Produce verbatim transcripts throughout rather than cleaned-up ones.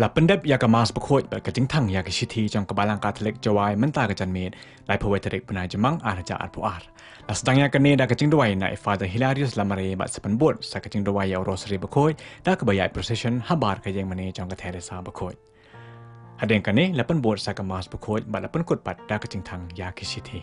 La pyndep ïa ka Mass Bakhuid bad ka jingthang ïa ki shithi jong ka Balang Katholik Jowai mynta ka janmiet, laiphew wei tarik bnai Jymmang ar hajar arphew ar. La sdang ïa kane da ka jingduwai na i Father Hilarius Lamare bad sa pynbud sa ka jingduwai ïa u Rosary Bakhuid da kaba ïaid procession habar ka ïingmane jong ka Theresa Bakhuid. Hadien kane la pynbud sa ka Mass Bakhuid bad la pynkut pat da ka jingthang ïa ki shithi.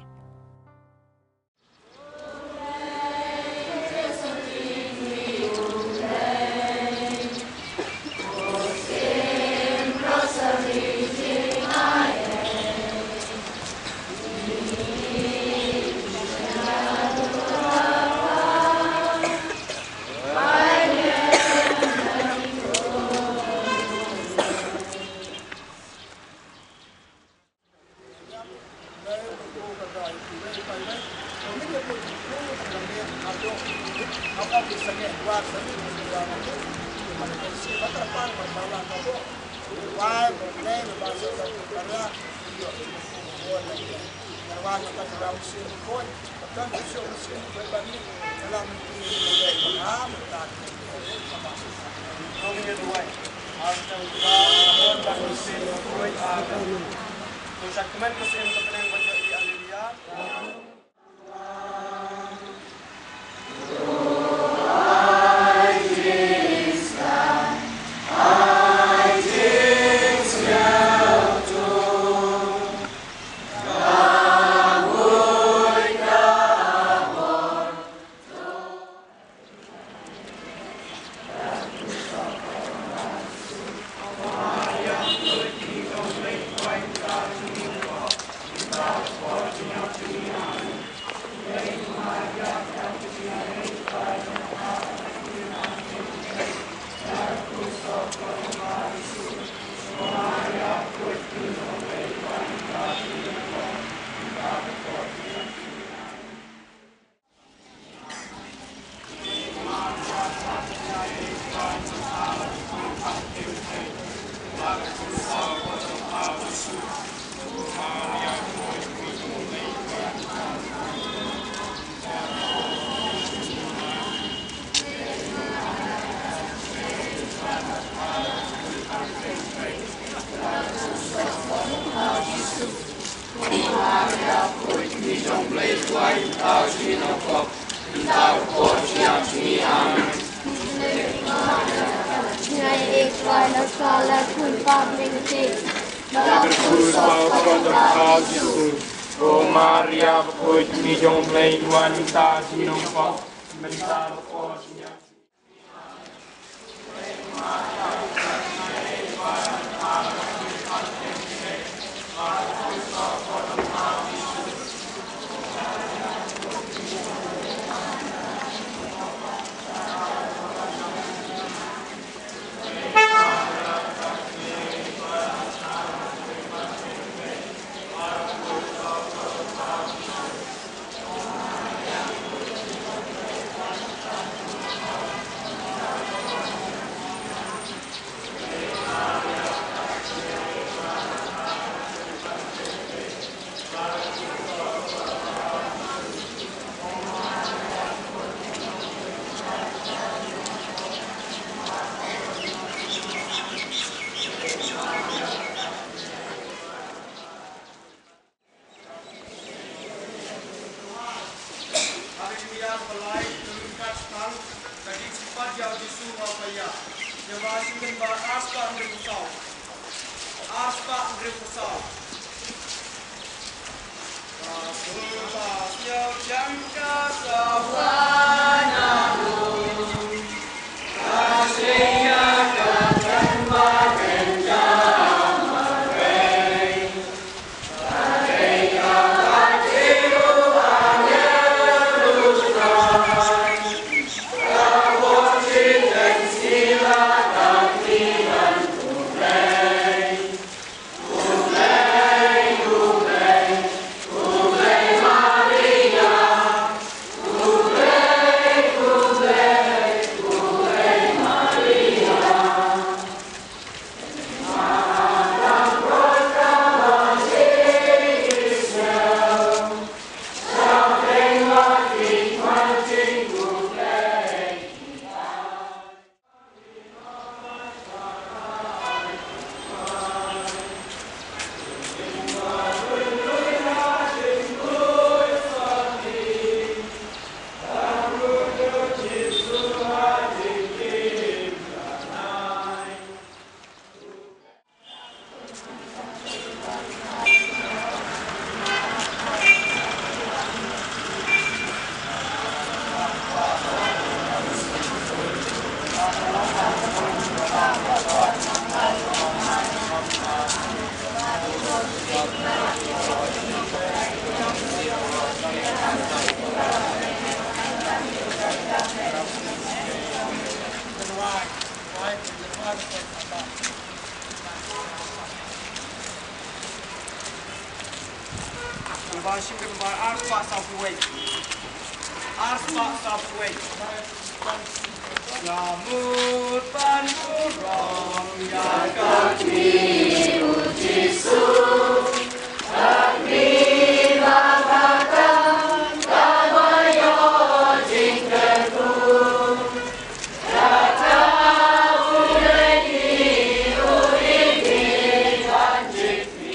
O Maria, Bakhuid, Kmie jong U Blei, duwai ïa ngi kita ki nongpop, mynta bad ka por jong ngi. Shim ka number ar spah saw phew wei. Ar spah saw phew wei. Ka mut ban burom ïa ka kti u Jisu. Ka kti ba ka kang kaba ïoh jingkyrkhu. Kata u dei u dei ban jingkyrkhu.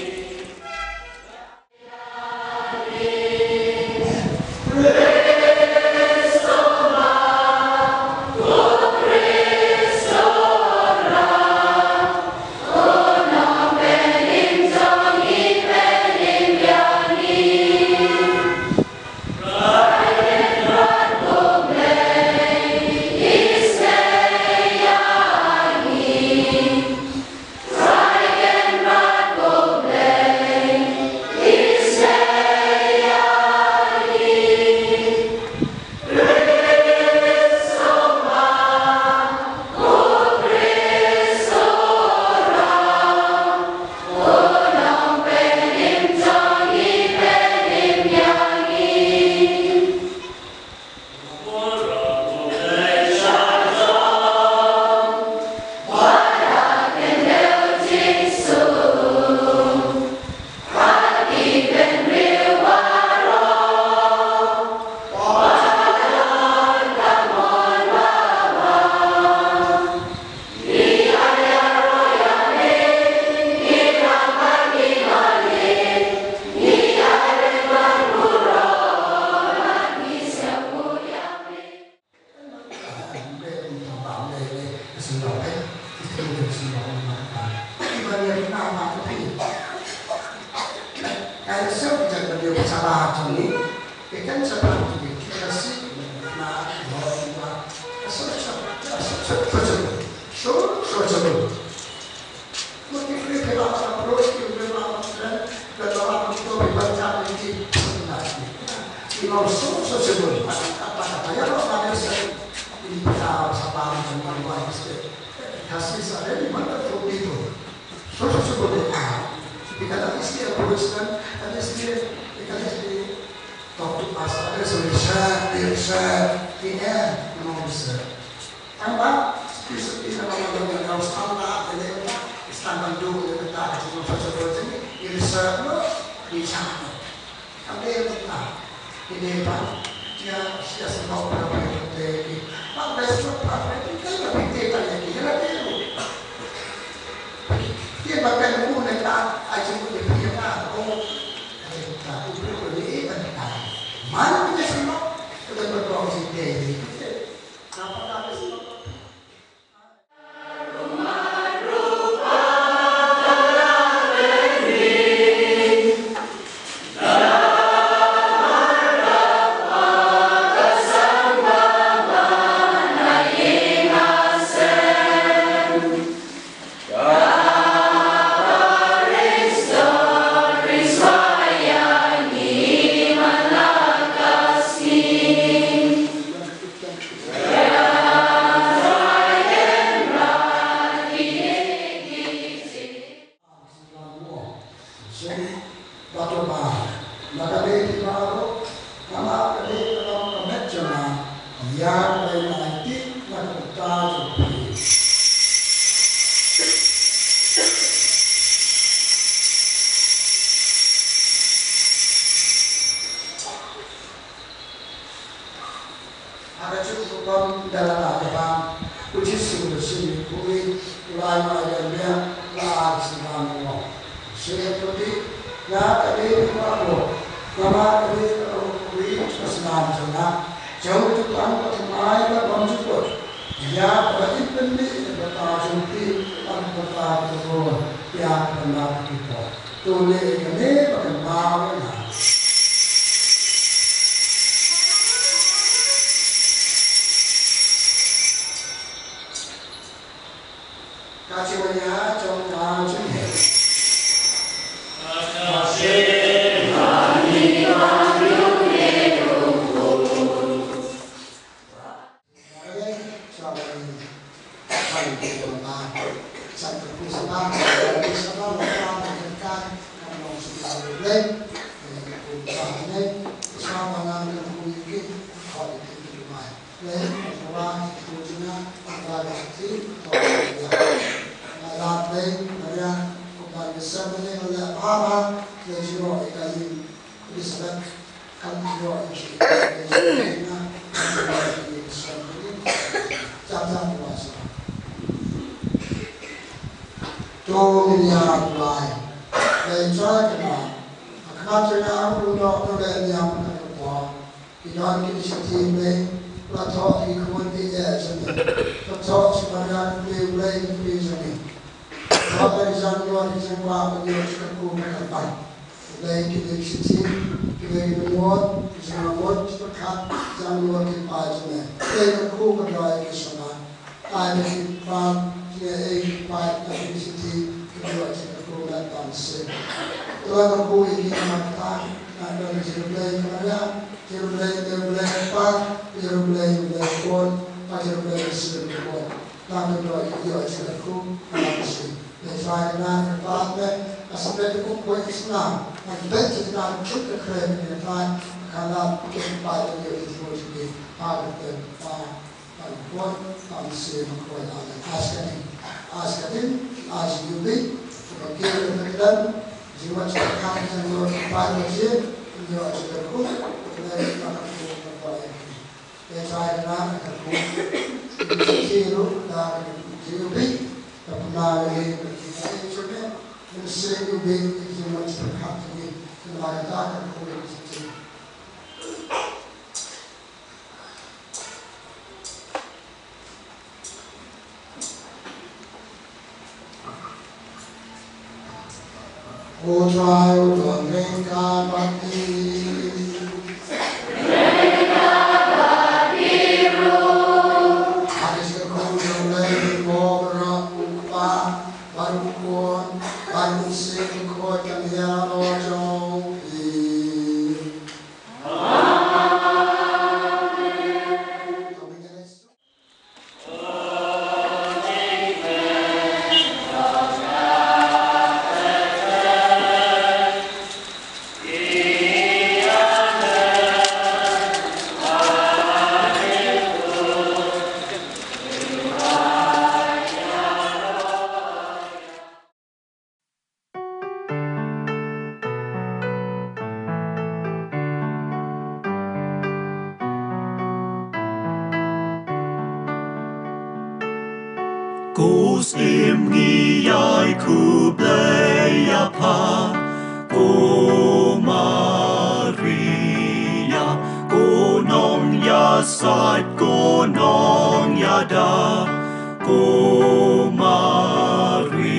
Because it's really a Christian, and it's here, and it's here. Talk to pastor, so we serve, we serve, we end, you know, we serve. Tang ba, spi spi na ba ba ba ba standard, ele ba, standard do, ele ta, so so so so, we serve no, we serve no. Kam de ta, ide ba, ya, ya se no, ba ba ba ba, ba ba so ba ba, kita ba kita ya, ya la de. Ye ba kan ku ne ta, ai jing ku ne pi ta, o, ai ta, u pre ko ne e ban ta. Man ku ne sino, ku ne ba ko si de ni. Apa ta ne sino? Sum, bad uba na ka lieng baroh, namar ka lieng ka long ka met jong nga, ïa kaba nga ai kti na ka bynta jong phi. Ha ka juk rukom da la ka bam, u Jisu u la shim ïa ka khuid, u la ai noh ïa ka miah, u la ai sha ki nongshun. Sngewthuh, ïa kane baroh, namar kane ka long ka khuid ka snam jong nga, jong ka jingpynpaw ka bymjukut, ïa kaba in pynmih ïa ka bynta jong phi bad ka bynta ki briew, ïa kaba na phi pop. To leh kane bad kynmaw ïa nga. Ka jingmyntoi jong ka jingim. To ngin ïa duwai. Lei Trai Kynrad, ha khmat jong nga ruh u doh u leh niam ha ka por. Ki don ki shithi Blei, la thoh ki khun ki ïeh jong me. La thoh sha Maria ki Blei ki Blei jong me. Thoh la ki jingmut ki jingkwah ban ïoh jingkyrkhu kyrpang. Blei ki dei ki shithi, ki dei ki jingmut, ki jingmut, ki pyrkhat, jingmut ki paid jong me. Blei kyrkhu ka dei ki sngewbha. Ai ba ki paid, ki ei ki paid, na ki shithi, ki ïoh jingkyrkhu lem bad mynsiem. To la kyrkhu ïa ki namar kata, na ka bynta jong U Blei Maria, jong U Blei, jong U Blei Kpa, jong U Blei, U Blei Khun, bad jong U Blei Mynsiem Bakhuid. Nang to ïoh ïoh jingkyrkhu, nang to sngewbha. Lei Trai Kynrad, nang to pynpaw me, ka sngewbha kum kawei ka sngewbha, nang to pynpaw jingkyrkhu, jingkyrkhu, jingkyrkhu, ka la pynpaw ïoh jingkyrkhu, jingkyrkhu, ha ka kyrteng Kpa, Kpa Khun, Kpa Mynsiem Bakhuid. Amen. Ai sa ka ding, ai sa ka ding, ai sa ka ding, jingkyrkhu, jingkyrkhu, jingkyrkhu, jingkyrkhu, jingkyrkhu, jingkyrkhu, jingkyrkhu, jingkyrkhu, jingkyrkhu, jingkyrkhu, jingkyrkhu, jingkyrkhu, jingkyrkhu, jingkyrkhu, jingkyrkhu, jingkyrkhu, Lei Trai Kynrad, nang kyrkhu. Ki shithi ruh da ka jingïohi, ka pynpaw ïa ka jingïohi jong me. Mynsiem Bakhuid, ka jingmut jingpyrkhat jong me. Namar kata ka kyrkhu ïa ki shithi. U Trai u don ryngkat bad phi. Ha ka jingkyrkhu jong U Blei, U Baroh, U Kpa, bad U Khun, bad U Mynsiem Bakhuid, kan ïa la jong phi. Ko Syiem ngi ïai khublei ïa pha, ko Maria, ko nongïasaid, ko nongïada, ko Maria.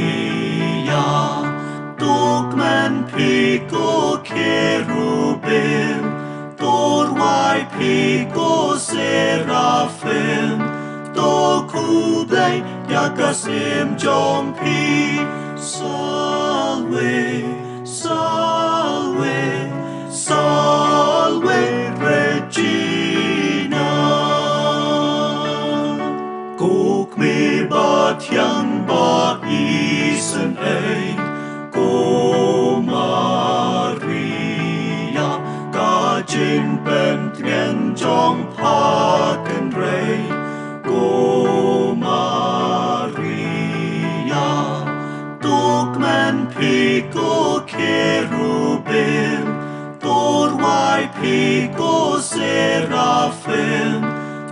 To kmen phi ko Kherubim, to rwai phi ko Seraphim, to khublei ïa ka Syiem jong phi. Salve, Salve, Salve Regina. Ko Kmie bathiang ba isynei, ko Maria, ka jingpyntngen jong pha kynrei, ko Maria. To kmen phi ko Kherubim, to rwai phi ko Seraphim,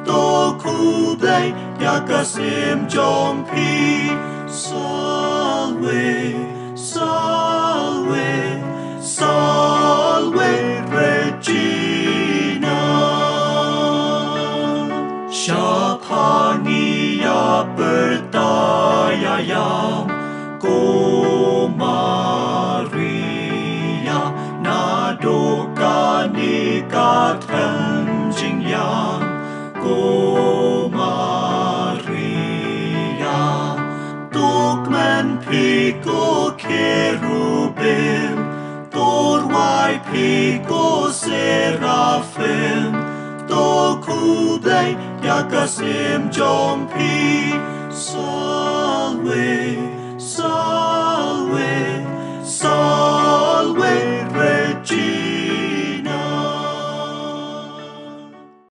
to khublei ïa ka Syiem jong phi. Salve, Salve, Salve Regina. Sha pha ngi ïa pyrta ïa ïam, ko Maria, naduh kane ka theng jingïam, ko Maria. To kmen phi ko Kherubim, to rwai phi ko Seraphim, to khublei ïa ka Syiem jong phi. Salve, Salve, Salve